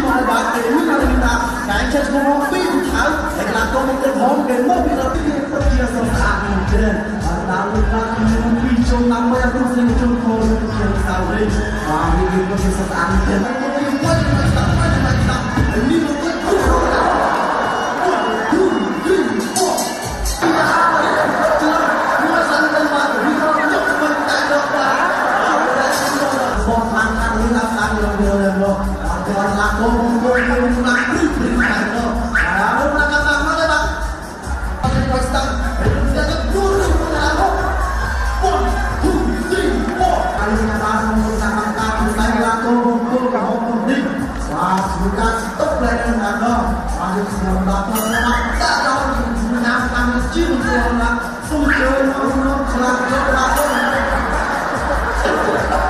មកបាទគេមានតែថាតែចេះមកពីថៅហើយកន្លះកូនមកទៅផងគេមកពីដល់ទីពិតជាស្រស់ស្អាតមែនទែនបាទតាមលោកបាទខ្ញុំពីជុំតាមមកពីស្រីជុំខូនជាសាវរីបាទនេះគឺពិតជាស្រស់ស្អាតមែនទែនមួយមួយស្ដាប់មួយស្ដាប់នេះលោក សូមអញ្ជើញមកក្នុងឆ្លាក់យកបាទ។